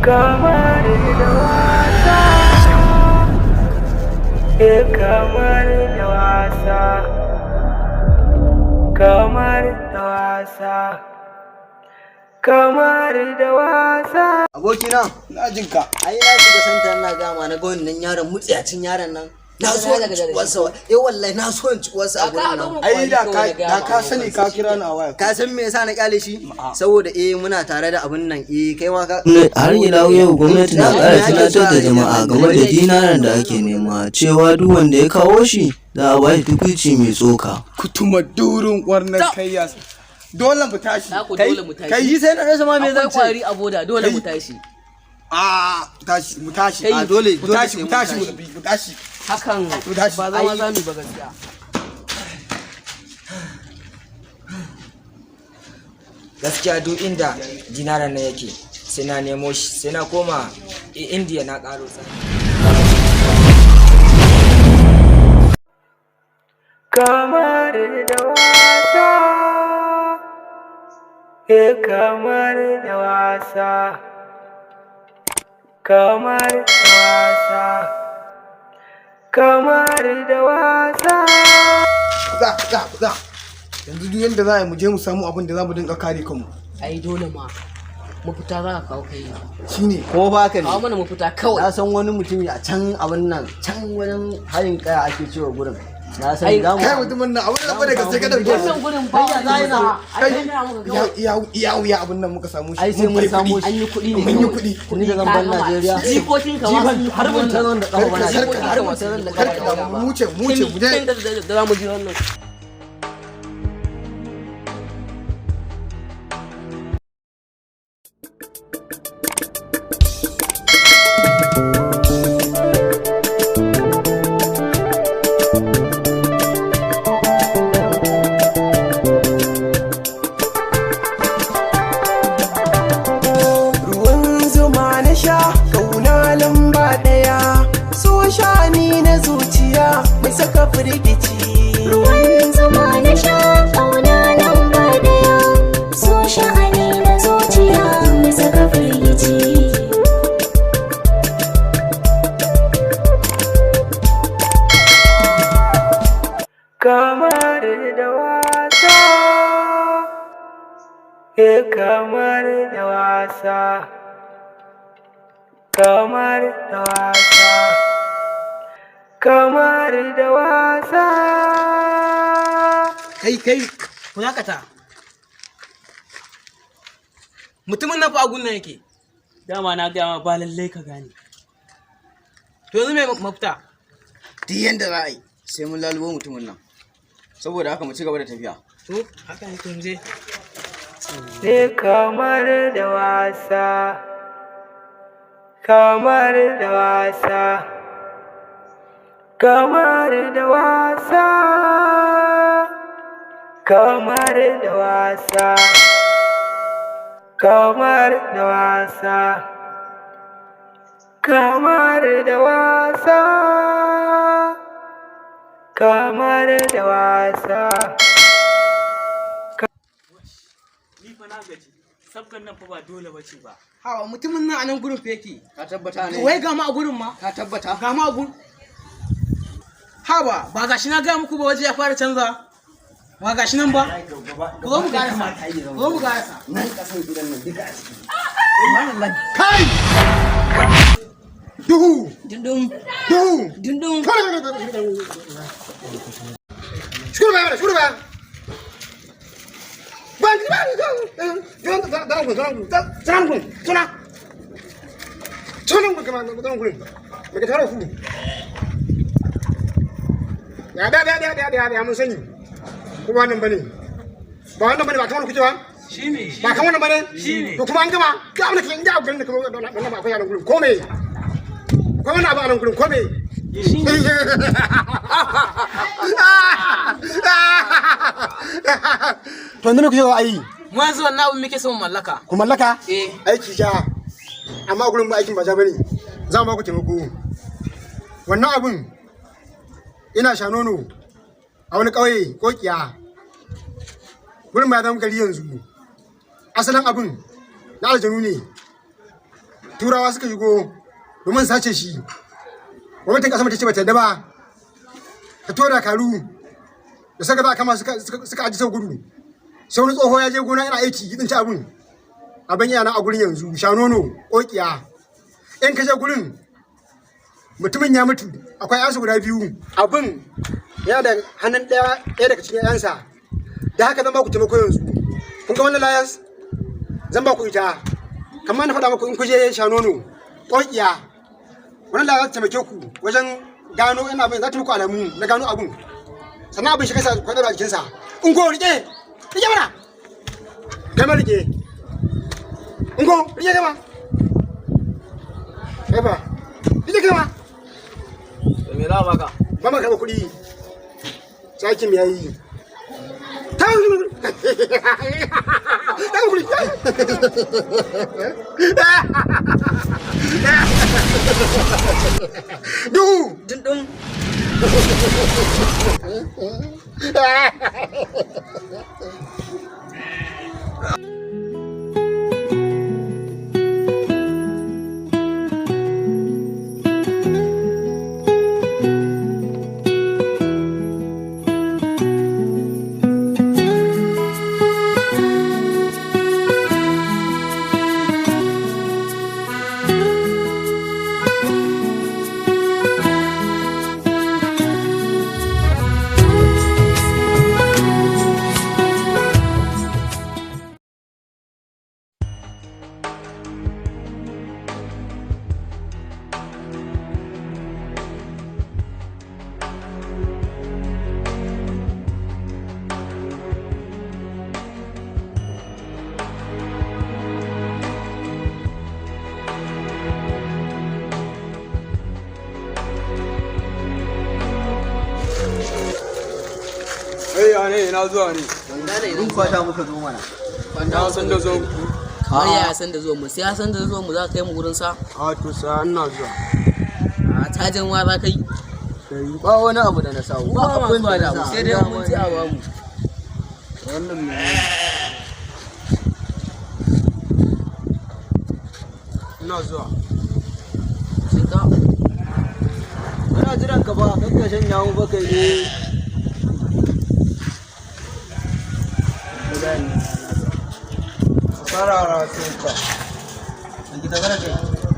Kamar da wasa, eh, kamar da wasa, kamar da wasa, kamar da wasa. Abokina, Na jin ka. Ai na shiga santa, ina gama na ga wannan yaron, mutsiyacin yaron nan. Na so in ci uwarsa. Eh wallahi, na so in ci uwarsa a gurin nan. Ai da ka sani ka kira ni a waya. Ka san me yasa na kyale shi? Saboda eh muna tare da abun nan, eh kai ma ka Har ila yau gwamnati na ƙara tunatar da jama'a game da dinaran da ake nema, cewa duk wanda ya kawo shi za a ba shi tukuici mai tsoka. Kutuma durin kwarnar kai ya. Dole mu tashi. Za ku dole mu tashi. Kai. Yi sai na rasa ma me zan Akwai ce. kwari a boda, dole mu tashi. A tashi, mu tashi. A dole Mu dole tashi, sai mu tashi, mu tafi, mu tashi. Hakan Mu tashi. ba zama za mu yi ba gaskiya. Gaskiya duk inda dinaran nan yake sai na nemo shi, sai na koma Indiya na karo tsani. Kamar da wasa, eh, kamar da wasa, kamar da wasa, kamar da wasa. Za za za. Yanzu duk yanda za a yi mu je mu samu abin da za mu dinga kare kanmu. Ai dole ma mafita za ka kawo kai. Shine. Ko ba ka ne? Kawo mana mafita kawai. Na san wani mutumi a can abun nan, can wajen hayin kaya ake cewa gurin. Na san Ai, za mu Kai mutumin nan, abin da fa da gaske ka dauke shi. Wannan gurin ba Kai, ya za yi na? Ai na muka Ya kawai. iya iya wuya abin nan muka samu shi. Ai sai mun bai samu kuɗi. shi. An yi kuɗi ne. Mun yi kuɗi. Ni da zan bar Najeriya. Jikokin ka ma sun yi Har mun kuɗi. ta zan da kafa bana. Karka- Har mun ta zan da kafa Karka bana. damu, mu wuce, mu wuce, mu je. Tun da za mu ji wannan. Ruwan zuma na sha, kauna lamba ɗaya, so shani na zuciya mai saka firgici. Ruwan zuma na sha, ƙauna lamba ɗaya, so sha'ani na zuciya mai saka firgici. Kamar da wasa, eh, kamar da wasa, kamar da wasa, kamar da wasa. Kai kai, ku dakata. Mutumin nan fa a gun nan yake. Dama na gaya ma ba lallai ka gane. To yanzu me mafita? Duk yanda za a yi sai mun lalubo mutumin nan. Saboda haka mu ci gaba da tafiya. To haka ne, to mu je. Ne kamar da wasa, kamar da wasa, kamar da wasa, kamar da wasa, kamar da wasa, kamar da wasa, kamar da wasa. Ni fa na gaji. Sabgan nan fa ba dole bace ba. Hawa, mutumin nan a nan gurin fa yake. Ka tabbata ne? Wai ga mu a gurin ma. Ka tabbata? Ga mu a gurin. Haba, ba gashi na gaya muku ba, waje ya fara canza. Ba gashi nan ba. Ku zo mu karasa. Ku zo mu karasa. Nan kasan gidan nan duka a ciki. Kai! Duhu! Dundun. Duhu! Dundun. Shuru baya, shuru baya. Ya da da da da da da mun sani. Ko ba nan bane. Ba wannan bane, ba kamar kuke ba? Shine. Ba kamar wannan bane? Shine. To kuma an gama. Ga abin da ke inda abu garin da kuma wannan ba akwai yaran gurin. Ko me? Akwai wannan abu a nan gurin ko me? To yanzu me kuke so a yi? Mu yanzu wannan abin muke so mu mallaka. Ku mallaka? Eh. Aiki ja. Amma a gurin ba aikin ba ja bane. Za mu ba ku taimako. Wannan abun ina sha nono a wani ƙauye kokiya. Gurin ba ya zama gari yanzu. Asalin abun na aljanu ne. Turawa suka shigo domin sace shi. Gwamnatin ƙasar ta ce bata yarda ba. Ta tura karu da suka za a kama suka aji sau gudu. Sai wani tsoho ya je gona yana aiki ya tsinci abin. Abin yana a gurin yanzu sha nono ƙoƙiya. In ka je gurin mutumin ya mutu, akwai 'yansa guda biyu. Abin yana da hannun ɗaya ɗaya daga cikin 'yansa. Da haka zan ba ku taimako yanzu. Kun ga wannan layas, zan ba ku ita. Kamar na faɗa muku, in ku je sha nono ƙoƙiya, wannan laya za ta taimake ku wajen gano ina abin, za ta muku alamu na gano abin. Sannan abin shi kansa ku ɗaura a jikinsa. In ko rike rike mana, kai ma rike. In ko rike, kai ma, kai fa rike, kai ma. Da me za a baka? Ba ma karɓa kuɗi, sakin ya yi ta kuɗi. Duhu Dindin. Ai, ya ne, ina zuwa ne. Mun kwata muka zo mana. Na san da zo. Kamar ya san da zuwan mu, sai ya san da zuwan mu za ka kai mu gurin sa? A to sa ina zuwa. A cajin wa za ka yi? Ba wani abu da na samu. Ba abin da na sai dai mun ci a bamu. Wannan ne. Ina zuwa. Sai ka Muna jiran ka ba, kan ka shanya mu ba kai ne. Sarara sun ka.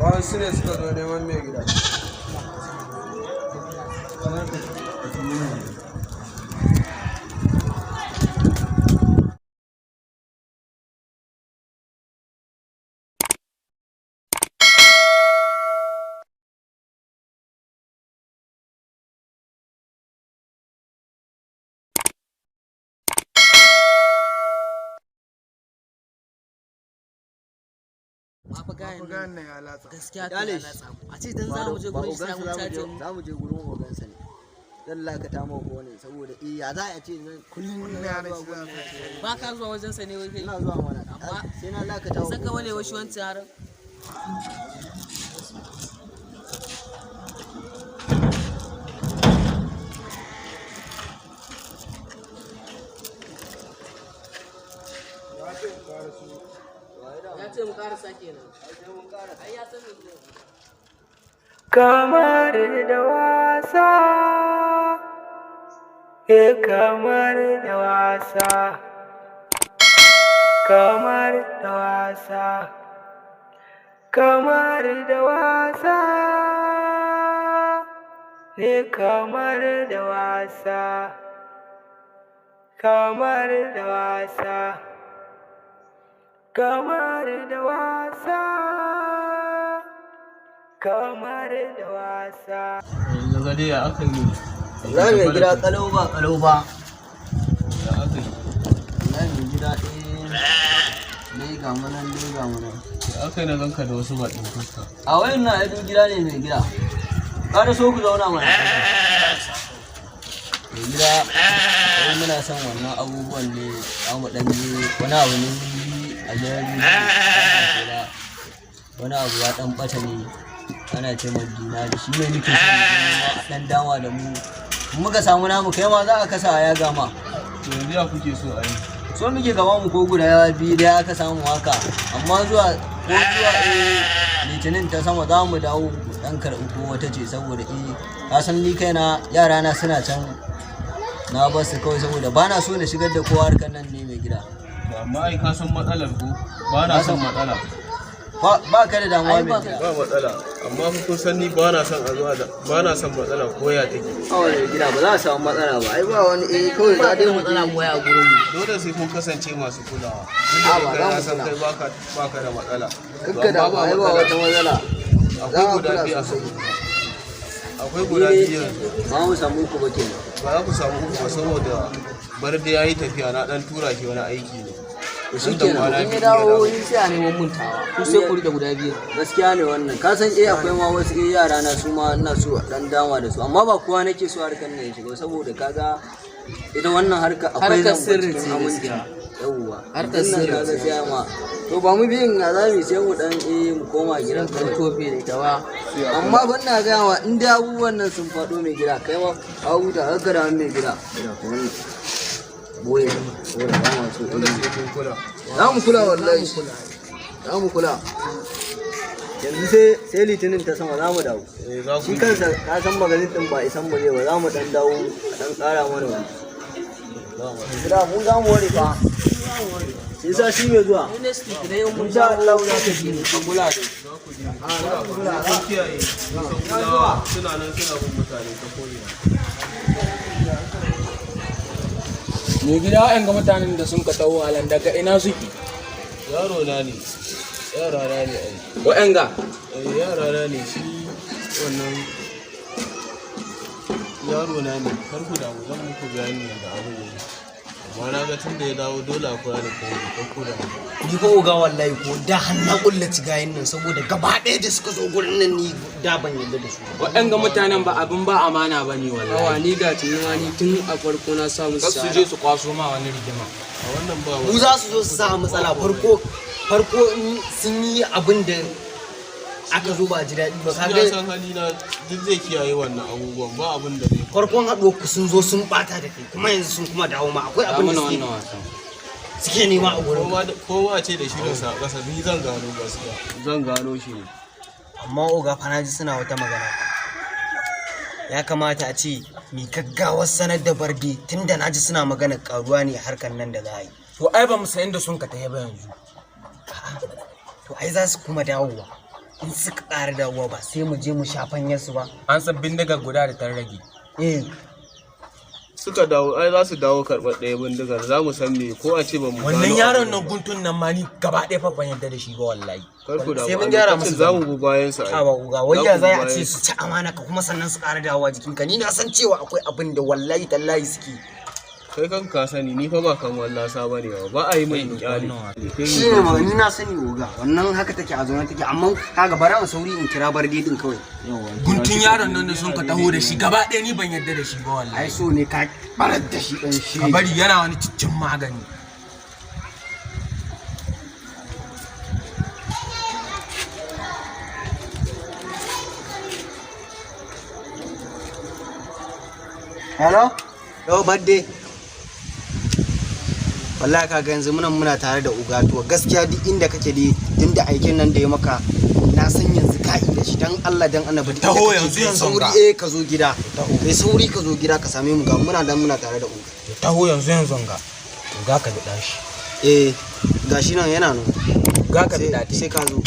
Wasu ne suka zo neman mai gida. Ma fa gayan nan nan ya latsa. Gaskiya ka Kyale ya shi. latsa mu. A ce dan za mu je Ba gurin shi sai ogansa mun za mu caje je, mu. za mu je gurin ogansa ne. Zan lakata ma ko ne saboda eh ya za a ce zan kullum ina zuwa gurin. Ba ka zuwa wajen sa ne wai kai? Ina zuwa mana. Amma sai na lakata wa saka wale washi wancan yaron. Ya ce mu karasa kenan. Ai ya san mu zuwa. Kamar da wasa, eh, kamar da wasa, kamar da wasa, kamar da wasa, eh, kamar da wasa, kamar da wasa, kamar da wasa, kamar da wasa. Yanzu dai ya aka yi? Wallahi mai gida, kalau ba kalau ba. Ya aka yi? Wallahi mai gida, eh dai ga mu nan, dai ga mu nan. Ya aka yi na ganka da wasu baƙin fuska? A wayan na aido gida ne mai gida. Kada so ku zauna mana. Mai gida, wai muna son wannan abubuwan ne, za mu ɗan je wani abu ne mun yi a gidan rediyo, ana kula. Wani abu ya ɗan ɓata ne, ana ce ma dinari, shi ne muke son mu je nema a ɗan dama da mu. In muka samu namu, kai ma za a kasa a yaga ma. To yanzu ya kuke so a yi? So muke gaba mu ko guda biyu da aka samu haka, amma zuwa ko zuwa litinin ta sama za mu dawo mu dan karɓi ko wata ce, saboda ka san ni kaina yara na suna can, na ba su kawai saboda ba na so na shigar da kowa harkar nan ne, mai gida. To amma ai ka san matsalar ko? Ba na son matsala. Ba ka da damuwa, mai gida. Ba matsala, amma fa kun san ni ba na son a zuwa da ba na son matsala ko ya take. Kawai mai gida, ba za a samu matsala ba, ai ba wani kawai za dai mu matsala mu waya a gurin mu. Dole sai kun kasance masu kulawa. A, ba Tunda za kai mu na san kula. kai baka da matsala. To Kakka da amma ai ba wata matsala. Akwai Za mu guda kula biyu a sosai. Akwai guda biyu yanzu. Ba mu samu ku ba kenan. Ba za ku samu uku ba saboda Barde ya yi tafiya, na dan tura shi wani aiki ne. To shi Nan da kenan kwana in ya biyu dawo ni sai a neman mun tawa. Ku sai ku rike guda biyu. Gaskiya ne wannan, ka san akwai ma wasu yara na su ma ina so a dan dama da su, amma ba kowa nake so harkar nan ya shiga, saboda kaga ita wannan harka akwai Harkar zamba sirri cikin ce aminci. gaskiya. Yawwa, Harkar yanzu nan sirri kaga ce. sai ma to ba mu biyun na za mu sai mu dan mu koma gidan Dan kawai. tofe da ita ba. Amma ban na gaya ma, in dai abubuwan nan sun faɗo, mai gida, kai ma ka huta haka da mai gida. Ina ko wannan boye saboda ba ma so. Dole sai kun kula. Za mu kula, wallahi za mu kula. Yanzu sai litinin ta sama za mu dawo. Eh, za ku Shi kansa ka san magazin din ba isan mu zai ba, za mu dan dawo a dan ƙara mana wani gida, mun za mu ware fa sai sa shi mai zuwa. Next week dai mun Insha Allah za ka ji ka kula da. Kun kiyaye. Kun san kulawa suna nan suna bin mutane ta ko'ina. Mai gida, wa'yan ga mutanen da sun ka taho halan daga ina suke? Yaro na ne. Yara na ne ai. Wa'yan ga? Eh, yara na ne shi wannan yaro na ne. Kar ku damu, zan muku bayani yadda abin yake. Amma na ga tun da ya dawo dole a kula da kowa, kar ku damu. Ni ko oga, wallahi ko da har na kullaci gayin nan, saboda gaba ɗaya da suka zo gurin nan ni da ban yarda da su. Wa'yan ga mutanen ba abin ba amana ba ne wallahi. Awa ni da tuni ma ni tun a farko na sa musu Kar su je su kwaso ma wani rigima. A wannan ba Mu za su zo su sa matsala. Farko farko in sun yi abin da aka zo ba a ji daɗi ba. Shi na Kaga san halina duk zai kiyaye wannan abubuwan, ba abin da zai farkon haɗuwar ku sun zo sun ɓata da kai, kuma yanzu sun kuma dawo ma akwai abin da mana suke wannan wasan. suke nema a gurin. Kowa ce da shirin sa a ƙasa, ni zan gano gaskiya. Zan gano shi ne. Amma oga fa, na ji suna wata magana fa. Ya kamata a ce mi gaggawar sanar da Barde, tunda na ji suna magana karuwa ne harkar nan da za a yi. To ai ba mu san inda sun ka tafi ba yanzu. To ai za su kuma dawowa. In suka ƙara dawowa ba sai mu je mu sha fanyarsu ba. An san bindigar guda da ta rage. Eh. Suka dawo ai za su dawo karɓar ɗaya bindigar, za mu san me ko a ce ba mu Wannan gano yaron abin nan ba. guntun nan ma ni gaba ɗaya fa ban yarda da shi ba wallahi. Kar ku damu, Sai mun a gyara lokacin musu za mu zama. bi bayan sa ai. Ha ba uga, wai Za ya ku za bi a ce bayan su ci amana ka kuma sannan su ƙara dawowa jikinka? Ni na san cewa akwai abin da wallahi tallahi suke. Kai kan ka sani ni fa ba kan wallasa bane ba, ba a yi min kyale. Shi ne ma ni na sani oga, wannan haka take a zaune take, amma kaga bara in sauri in kira Barde din kawai. Guntun yaron nan da sun ka taho da shi gaba ɗaya ni ban yarda da shi ba wallahi. Ai so ne ka barar da shi dan shi. Ka bari yana wani ciccin magani. Hello? Yo birthday. Wallahi kaga yanzu muna tare da uga. To gaskiya duk inda kake dai, tunda aikin nan da ya maka na san yanzu ka da shi, dan Allah dan Annabi duk inda Taho kake, yanzu kai yanzu sauri ga. ka zo gida. Kai sauri ka zo gida ka same mu, ga muna dan muna tare da uga. Taho yanzu yanzu ga. Ga ka bi shi. Eh, gashi nan yana nan. Ga ka bi Sai ka zo.